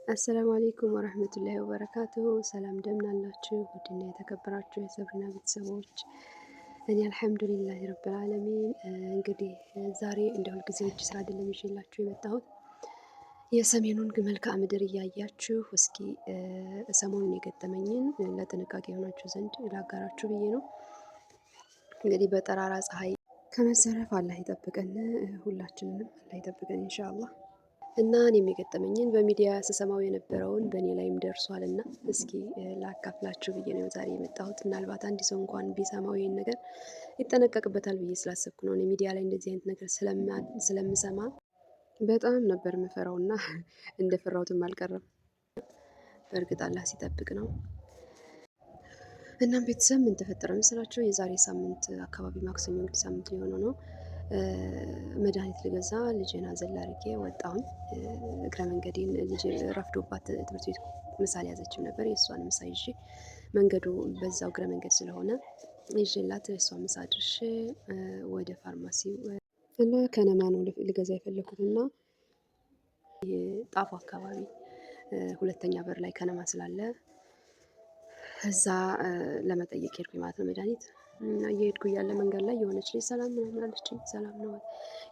السلام عليكم ورحمة الله وبركاته። ሰላም እንደምን አላችሁ? ውድና የተከበራችሁ የሰብሪና ቤተሰቦች፣ እኔ الحمد لله رب العالمين። እንግዲህ ዛሬ እንደ ሁልጊዜ ውጭ ስራ አይደለም ይዤላችሁ የመጣሁት፣ የሰሜኑን መልክዓ ምድር እያያችሁ እስኪ ሰሞኑን የገጠመኝን ለጥንቃቄ የሆናችሁ ዘንድ ላጋራችሁ ብዬ ነው። እንግዲህ በጠራራ ፀሐይ ከመዘረፍ አላህ ይጠብቀን፣ ሁላችንንም አላህ ይጠብቀን ኢንሻአላህ። እና እኔም የገጠመኝን በሚዲያ ስሰማው የነበረውን በእኔ ላይም ደርሷል እና እስኪ ላካፍላችሁ ብዬ ነው ዛሬ የመጣሁት። ምናልባት አንድ ሰው እንኳን ቢሰማው ይህን ነገር ይጠነቀቅበታል ብዬ ስላሰብኩ ነው። እኔ ሚዲያ ላይ እንደዚህ አይነት ነገር ስለምሰማ በጣም ነበር የምፈራው እና እንደፈራሁትም አልቀረም። በእርግጥ አላህ ሲጠብቅ ነው። እናም ቤተሰብ ምን ተፈጠረ መሰላችሁ? የዛሬ ሳምንት አካባቢ ማክሰኞ፣ እንግዲህ ሳምንት ሊሆነው ነው። መድኃኒት ልገዛ ልጄን አዘል አድርጌ ወጣሁኝ። እግረ መንገዴን ልጄ ረፍዶባት ትምህርት ቤት ምሳ አልያዘችም ነበር። የእሷን ምሳ ይዤ መንገዱ በዛው እግረ መንገድ ስለሆነ ይዤላት የእሷን ምሳ አድርሼ ወደ ፋርማሲው እና ከነማ ነው ልገዛ የፈለኩት እና ጣፎ አካባቢ ሁለተኛ በር ላይ ከነማ ስላለ እዛ ለመጠየቅ ሄድኩኝ ማለት ነው። መድኃኒት እየሄድኩ እያለ መንገድ ላይ የሆነች ልጅ ሰላም ምናምን አለችኝ። ሰላም ነው፣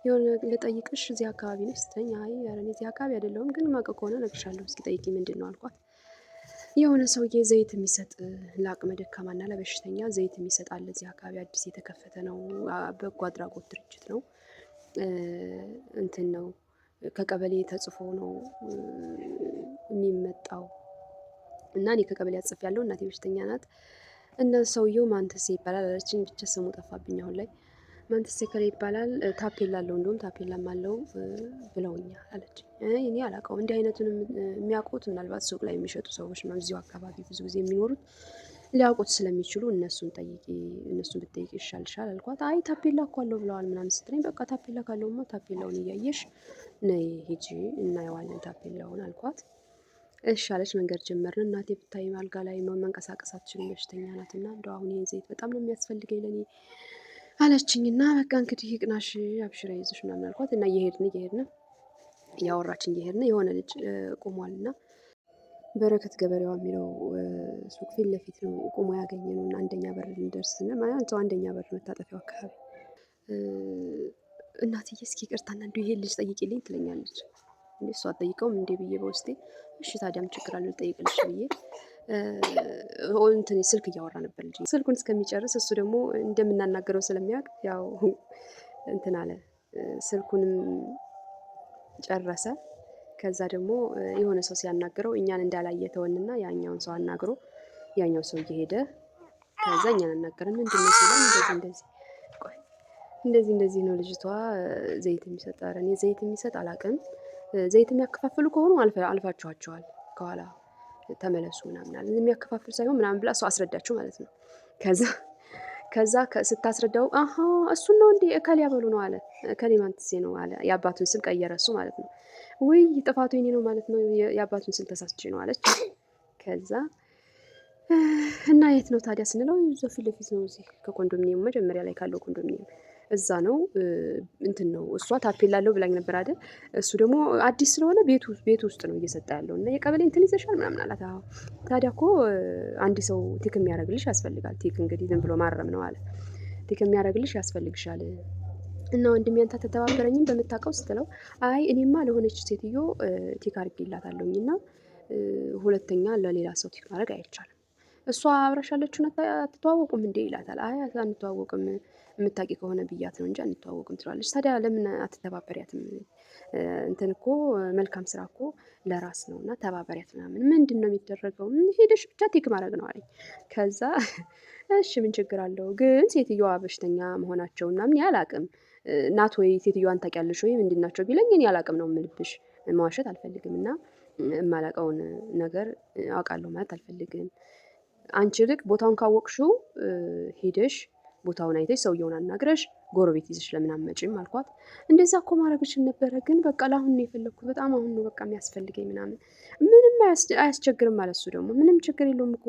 የሆነ ልጠይቅሽ፣ እዚህ አካባቢ ነሽ ስትለኝ፣ አይ ኧረ እኔ እዚህ አካባቢ አይደለሁም፣ ግን የማውቀው ከሆነ እነግርሻለሁ፣ እስኪ ጠይቂ፣ ምንድን ነው አልኳት። የሆነ ሰውዬ ዘይት የሚሰጥ ለአቅመ ደካማና ለበሽተኛ ዘይት የሚሰጥ አለ እዚህ አካባቢ፣ አዲስ የተከፈተ ነው፣ በጎ አድራጎት ድርጅት ነው፣ እንትን ነው፣ ከቀበሌ ተጽፎ ነው የሚመጣው እና እኔ ከቀበሌ አጽፌያለሁ፣ እናቴ በሽተኛ ናት እና ሰውየው ማንተሴ ይባላል አለችኝ። ብቻ ስሙ ጠፋብኝ አሁን ላይ። ማንተሴ ከላይ ይባላል፣ ታፔላ አለው፣ እንደውም ታፔላም አለው ብለውኛል አለችኝ። እኔ አላውቀውም። እንዲህ አይነቱን የሚያውቁት ምናልባት ሱቅ ላይ የሚሸጡ ሰዎች ነው፣ እዚሁ አካባቢ ብዙ ጊዜ የሚኖሩት ሊያውቁት ስለሚችሉ እነሱን ጠይቂ፣ እነሱን ብትጠይቂ ይሻልሻል አልኳት። አይ ታፔላ እኮ አለው ብለዋል ምናምን ስትለኝ፣ በቃ ታፔላ ካለውማ ታፔላውን እያየሽ ነይ ሂጂ፣ እናየዋለን ታፔላውን አልኳት። እሺ አለች። መንገድ ጀመርን። እናቴ ብታይ አልጋ ላይ መንቀሳቀስ አትችልም፣ በሽተኛ ናት እና እንደው አሁን ይህን ዘይት በጣም ነው የሚያስፈልገኝ ለኔ አለችኝ። እና በቃ እንግዲህ ይቅናሽ፣ አብሽራ ይዞሽ ምናምን አልኳት። እና እየሄድን እየሄድን እያወራችን እየሄድን የሆነ ልጅ ቆሟል እና በረከት ገበሬዋ የሚለው ሱቅ ፊት ለፊት ነው ቆሞ ያገኘ ነው። እና አንደኛ በር ልንደርስ ማለት አንደኛ በር መታጠፊያው አካባቢ እናትዬ እስኪ ይቅርታና እንዲሁ ይሄን ልጅ ጠይቂልኝ ትለኛለች። እሷ አትጠይቀውም እንዴ ብዬ በውስጤ እሺ ታዲያም ችግር አለ ልጠይቅልሽ ብዬ እንትን ስልክ እያወራ ነበር ልጅ ስልኩን እስከሚጨርስ፣ እሱ ደግሞ እንደምናናገረው ስለሚያውቅ ያው እንትን አለ፣ ስልኩንም ጨረሰ። ከዛ ደግሞ የሆነ ሰው ሲያናግረው እኛን እንዳላየ ተወንና ያኛውን ሰው አናግሮ ያኛው ሰው እየሄደ ከዛ እኛን አናገረን። ምንድን ነው ሲለን እንደዚህ እንደዚህ፣ ቆይ እንደዚህ እንደዚህ ነው ልጅቷ ዘይት የሚሰጥ፣ ኧረ እኔ ዘይት የሚሰጥ አላውቅም፣ ዘይት የሚያከፋፍሉ ከሆኑ አልፋችኋቸዋል፣ ከኋላ ተመለሱ ምናምን አለ። የሚያከፋፍል ሳይሆን ምናምን ብላ እሷ አስረዳችሁ ማለት ነው። ከዛ ስታስረዳው አሀ እሱን ነው እንዴ፣ እከሌ ያበሉ ነው አለ። እከሌ ማንትሴ ነው አለ። የአባቱን ስም ቀየረ እሱ ማለት ነው። ውይ ጥፋቱ የኔ ነው ማለት ነው፣ የአባቱን ስም ተሳስቼ ነው አለች። ከዛ እና የት ነው ታዲያ ስንለው እዛው ፊት ለፊት ነው፣ እዚህ ከኮንዶሚኒየሙ መጀመሪያ ላይ ካለው ኮንዶሚኒየም እዛ ነው፣ እንትን ነው፣ እሷ ታፔላ አለው ብላኝ ነበር አይደል? እሱ ደግሞ አዲስ ስለሆነ ቤቱ ውስጥ ነው እየሰጠ ያለው እና የቀበሌ እንትን ይዘሻል ምናምን አላት። አዎ ታዲያ እኮ አንድ ሰው tick የሚያደርግልሽ ያስፈልጋል። Tick እንግዲህ ዝም ብሎ ማረም ነው አለ። Tick የሚያደርግልሽ ያስፈልግሻል እና ወንድሜ አንተ ተተባበረኝም በምታውቀው ስትለው፣ አይ እኔማ ለሆነች ሴትዮ tick አድርጌላታለሁኝ እና ሁለተኛ ለሌላ ሰው tick ማድረግ አይቻልም። እሷ አብራሽ ያለችውን አትተዋወቁም እንዴ ይላታል። አይ አንተዋወቅም፣ የምታውቂ ከሆነ ብያት ነው እንጂ አንተዋወቅም ትለዋለች። ታዲያ ለምን አትተባበሪያትም? እንትን እኮ መልካም ስራ እኮ ለራስ ነው እና ተባበሪያት ምናምን። ምንድን ነው የሚደረገው? ሄደሽ ብቻ tick ማድረግ ነው አለኝ። ከዛ እሺ ምን ችግር አለው? ግን ሴትዮዋ በሽተኛ መሆናቸው ምናምን አላቅም ናት ወይ፣ ሴትዮዋን ታውቂያለሽ ወይ፣ ምንድን ናቸው ቢለኝ እኔ አላቅም ነው የምልብሽ። መዋሸት አልፈልግም እና የማላውቀውን ነገር አውቃለሁ ማለት አልፈልግም። አንቺ ልክ ቦታውን ካወቅሽው ሄደሽ ቦታውን አይተሽ ሰውየውን አናግረሽ ጎረቤት ይዘሽ ለምን አትመጪም አልኳት። እንደዛ እኮ ማድረግ እችል ነበረ፣ ግን በቃ ለአሁን ነው የፈለግኩት፣ በጣም አሁን ነው በቃ የሚያስፈልገኝ ምናምን። ምንም አያስቸግርም ማለት እሱ ደግሞ ምንም ችግር የለውም እኮ፣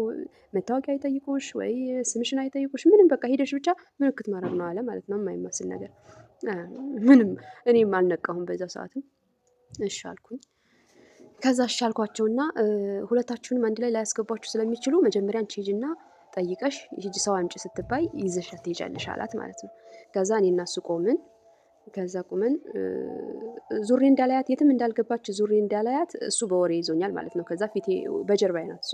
መታወቂያ አይጠይቁሽ ወይ ስምሽን አይጠይቁሽ፣ ምንም በቃ ሄደሽ ብቻ ምልክት ማድረግ ነው አለ ማለት ነው። የማይመስል ነገር ምንም እኔም አልነቃሁም በዛ ሰዓትም እሺ አልኩኝ። ከዛ እሺ አልኳቸውና ሁለታችሁንም አንድ ላይ ላያስገቧችሁ ስለሚችሉ መጀመሪያ አንቺ ሂጂና ጠይቀሽ ሂጂ፣ ሰው አምጪ ስትባይ ይዘሻት ትሄጃለሽ አላት ማለት ነው። ከዛ እኔና እሱ ቆምን። ከዛ ቁመን ዙሬ እንዳላያት፣ የትም እንዳልገባች ዙሬ እንዳላያት እሱ በወሬ ይዞኛል ማለት ነው። ከዛ ፊቴ በጀርባዬ ናት እሷ፣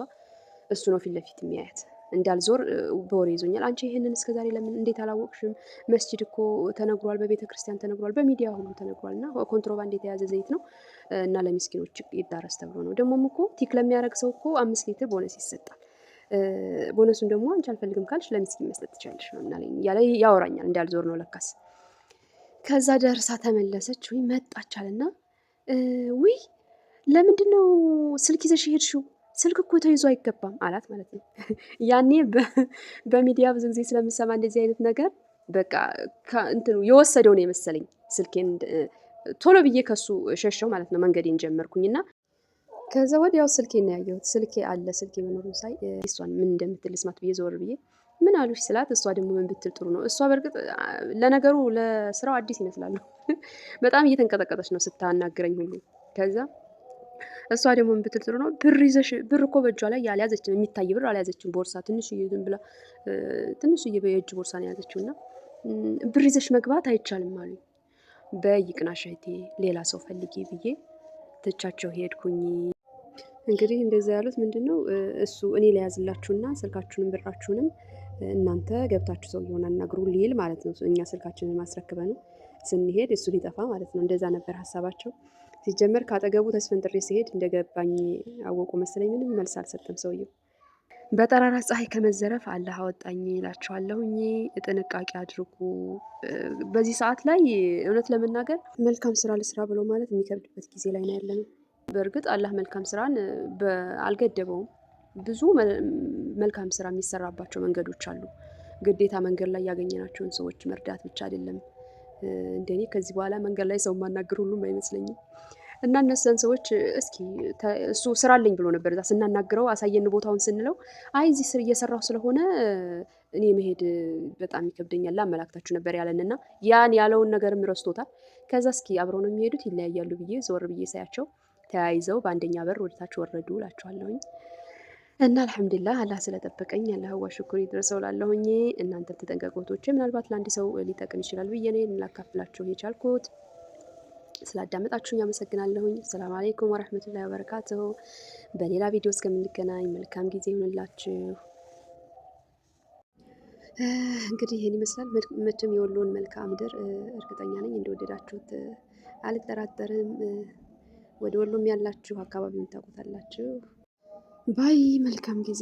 እሱ ነው ፊት ለፊት የሚያያት። እንዳልዞር በወሬ ይዞኛል። አንቺ ይህንን እስከዛሬ ለምን እንዴት አላወቅሽም? መስጂድ እኮ ተነግሯል፣ በቤተ ክርስቲያን ተነግሯል፣ በሚዲያ ሁሉ ተነግሯል። እና ኮንትሮባንድ የተያዘ ዘይት ነው እና ለሚስኪኖች ይዳረስ ተብሎ ነው። ደግሞም እኮ tick ለሚያደርግ ሰው እኮ 5 ሊትር ቦነስ ይሰጣል። ቦነሱን ደግሞ አንቺ አልፈልግም ካልሽ ለሚስኪን መስጠት ትችላለሽ ነው እያለ ያወራኛል። እንዳልዞር ነው ለካስ። ከዛ ደርሳ ተመለሰች ወይ መጣች አለና፣ ውይ ለምንድን ነው ስልክ ይዘሽ የሄድሽው? ስልክ እኮ ተይዞ አይገባም አላት ማለት ነው። ያኔ በሚዲያ ብዙ ጊዜ ስለምሰማ እንደዚህ አይነት ነገር በቃ እንትኑ የወሰደው ነው የመሰለኝ። ስልኬን ቶሎ ብዬ ከሱ ሸሸው ማለት ነው። መንገዴን ጀመርኩኝና ከዛ ወዲያው ስልኬን ነው ያየሁት። ስልኬ አለ፣ ስልኬ መኖሩን ሳይ እሷን ምን እንደምትል ልስማት ብዬ ዞር ብዬ ምን አሉሽ ስላት፣ እሷ ደግሞ ምን ብትል ጥሩ ነው? እሷ በእርግጥ ለነገሩ ለስራው አዲስ ይመስላሉ። በጣም እየተንቀጠቀጠች ነው ስታናግረኝ ሁሉ። ከዛ እሷ ደግሞ ምን ብትል ጥሩ ነው? ብር ይዘሽ፣ ብር እኮ በእጇ ላይ ያልያዘችም፣ የሚታይ ብር አልያዘችም። ቦርሳ ትንሽዬ፣ ዝም ብላ ትንሽዬ የእጅ ቦርሳ ነው የያዘችው እና ብር ይዘሽ መግባት አይቻልም አሉኝ። በይ ይቅናሽ እህቴ፣ ሌላ ሰው ፈልጊ ብዬ ትቻቸው ሄድኩኝ። እንግዲህ እንደዛ ያሉት ምንድን ነው፣ እሱ እኔ ሊያዝላችሁና ስልካችሁንም ብራችሁንም እናንተ ገብታችሁ ሰውየውን አናግሩ ሊል ማለት ነው። እኛ ስልካችንን ማስረክበን ስንሄድ እሱ ሊጠፋ ማለት ነው። እንደዛ ነበር ሀሳባቸው። ሲጀመር ካጠገቡ ተስፈንጥሬ ሲሄድ እንደገባኝ አወቁ መሰለኝ። ምንም መልስ አልሰጠም ሰውየው። በጠራራ ፀሐይ ከመዘረፍ አላህ አወጣኝ እላችኋለሁኝ። ጥንቃቄ አድርጉ። በዚህ ሰዓት ላይ እውነት ለመናገር መልካም ስራ ልስራ ብሎ ማለት የሚከብድበት ጊዜ ላይ ነው ያለነው። በእርግጥ አላህ መልካም ስራን አልገደበውም። ብዙ መልካም ስራ የሚሰራባቸው መንገዶች አሉ። ግዴታ መንገድ ላይ ያገኘናቸውን ሰዎች መርዳት ብቻ አይደለም። እንደኔ ከዚህ በኋላ መንገድ ላይ ሰው ማናገር ሁሉም አይመስለኝም። እና እነዛን ሰዎች እስኪ እሱ ስራ አለኝ ብሎ ነበር። እዛ ስናናግረው አሳየን ቦታውን ስንለው፣ አይ እዚህ ስር እየሰራሁ ስለሆነ እኔ መሄድ በጣም ይከብደኛል ላመላክታችሁ ነበር ያለን እና ያን ያለውን ነገርም ረስቶታል። ከዛ እስኪ አብረው ነው የሚሄዱት ይለያያሉ ብዬ ዞር ብዬ ሳያቸው ተያይዘው በአንደኛ በር ወደታች ወረዱ እላችኋለሁኝ። እና አልሐምዱሊላህ አላህ ስለጠበቀኝ አላህ ሽኩር ይድረሰው እላለሁኝ። እናንተም ተጠንቀቁ እህቶቼ። ምናልባት ለአንድ ሰው ሊጠቅም ይችላል ብዬ ነው ላካፍላችሁ የቻልኩት። ስላዳመጣችሁኝ አመሰግናለሁኝ። ሰላም አለይኩም ወረህመቱላሂ ወበረካቱሁ። በሌላ ቪዲዮ እስከምንገናኝ መልካም ጊዜ ይሁንላችሁ። እንግዲህ ይህን ይመስላል። መቼም የወሎን መልክዓ ምድር እርግጠኛ ነኝ እንደወደዳችሁት አልጠራጠርም። ወደ ወሎም ያላችሁ አካባቢ የምታውቁታላችሁ። Bye፣ መልካም ጊዜ።